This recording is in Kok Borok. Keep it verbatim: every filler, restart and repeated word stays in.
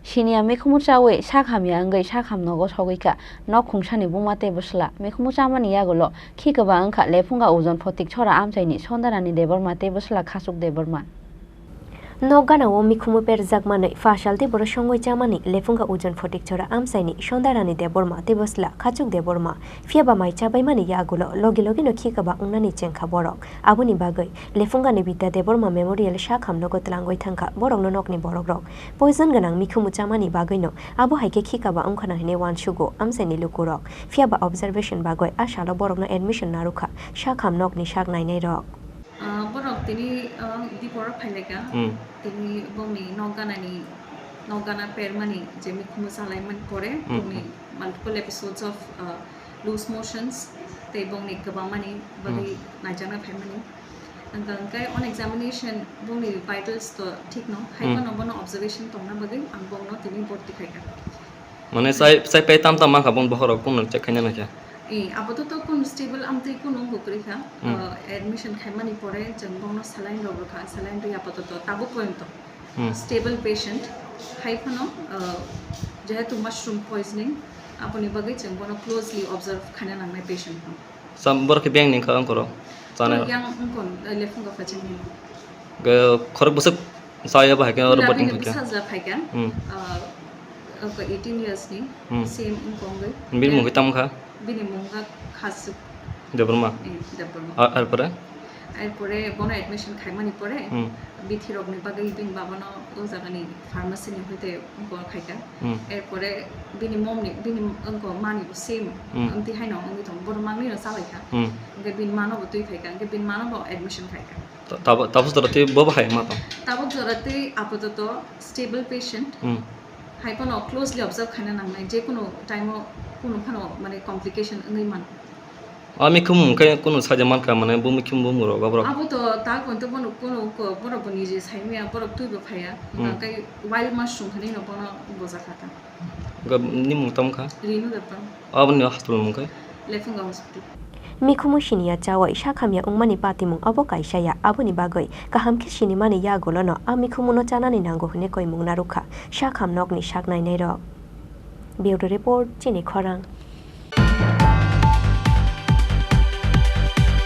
Siniya mikhumu chawi sak hamya wngwi sak ham nogo sogwi kha. Nok khungsani buma tei bwsla mikhumu chamani yagulo khi kwbang wngkha Lephunga Ujon Photik Chora amchaini Sondarani Debbarma tei bwsla Khachuk Debbarma. Nok gana o mikhumu perjak manwi phasal tei borok songwi chamani Lephunga Ujon Photik Chora amchaini Sondarani Debbarma tei bwsla Khachuk Debbarma. Phiya ba mai chabaimani yagulo logi logi no khi kwbang wngnani chengkha borok. Aboni bagwi Lephungani Bidya Debbarma Memorial sak ham nogo twlangwi thangkha borokno nokni borokrok. Poison gwnang mikhumu chamani bagwino abo hai khe khikaba wngkhana hinwi uansugo amchaini lukurok. Phiya ba observation bagwi a salo borokno admission narwkha sak ham nokni sak nainairok. Ah, borok tini, ah, diporo phailaika. Hmm. Tini bongni nok ganani, nok gana permani je mikhumu chalaimani pore, Hmm. bongni multiple episodes of, ah, loose motions, tei bongni kwbangmani bagwi Hmm. naijakna phaimani. Ang khe on examination bongni vitals to thik no, hai Hmm. phano bono observation tongna bagwi ang bongno tini borti khaikha. Mane chai, chai pai tam tam mankha bong bokhorok kunu check khaina naikha. Eh, apato to kunu stable amtwi kunu wngkha kwrwi kha. Hmm. Uh, admission khaimani pore chwng bongno saline rok rwkha, saline rwi apato to tabuk poyonto Hmm. stable patient. Hai phano, uh, jehetu mushroom poisoning, aboni bagwi chwng bono closely observe khaina nangnai patient no. Sam borok khe beng ni kha wngkoro. Chana. Yang wngkon, eh, Lephunga Phachang ni. Ge khorok bwswk chaya bahai khe oro Bini boting bini phaikha. Bwsajla phaikha. Hmm. Ah, wngkha eighteen years ni. Hmm. Same wngkha wngwi. Bini mungkhe tamo kha? Bini mungkha Khachuk. Debbarma. Eh, Debbarma. A-, arpore? Arpore bono admission khaimani pore, Hmm. bithi rokni bagwi bini babano o jagani pharmacy ni hoite wngkha khaikha. Hmm. Erpore bini mom ni, bini wngkha mani bo same, Hmm. amtwi haino wngwi tongo, borok mangni no chalaikha. Hmm. Hwnkhe bini mano bo twi phaikha, hwnkhe bini mano bo admission khaikha. Ta-, tabo, tabo jora twi bo bahai ma tong? Tabo jora twi apato to stable patient. Hmm. Hai phano closely observe khaina nangnai, je kunu time o kunu phano mane complication wngwi man. A mikhum hwnkhe kunu saja mankha, mane bo mikhum bo muro, bobrok. Abo to ta konto bono kono ko-, borok bo nije saimaya, borok twi bo phaiya. Hmm. Hwnkhe wild mushroom hinwi no bono bojakha ta. Ga-, ni mung tamo kha? Rinu Debbarma. Aboni hospital mung khe? Lephunga Hospital. Mikhumu siniya chawai sakhamya wngmani patimung abo kaisa ya, aboni bagwi kaham khe sinimani yagulono a mikhumuno chanani nango hwnwi koimung narwkha sakham nokni sak nainairok. Bureau Report, Chini Khorang.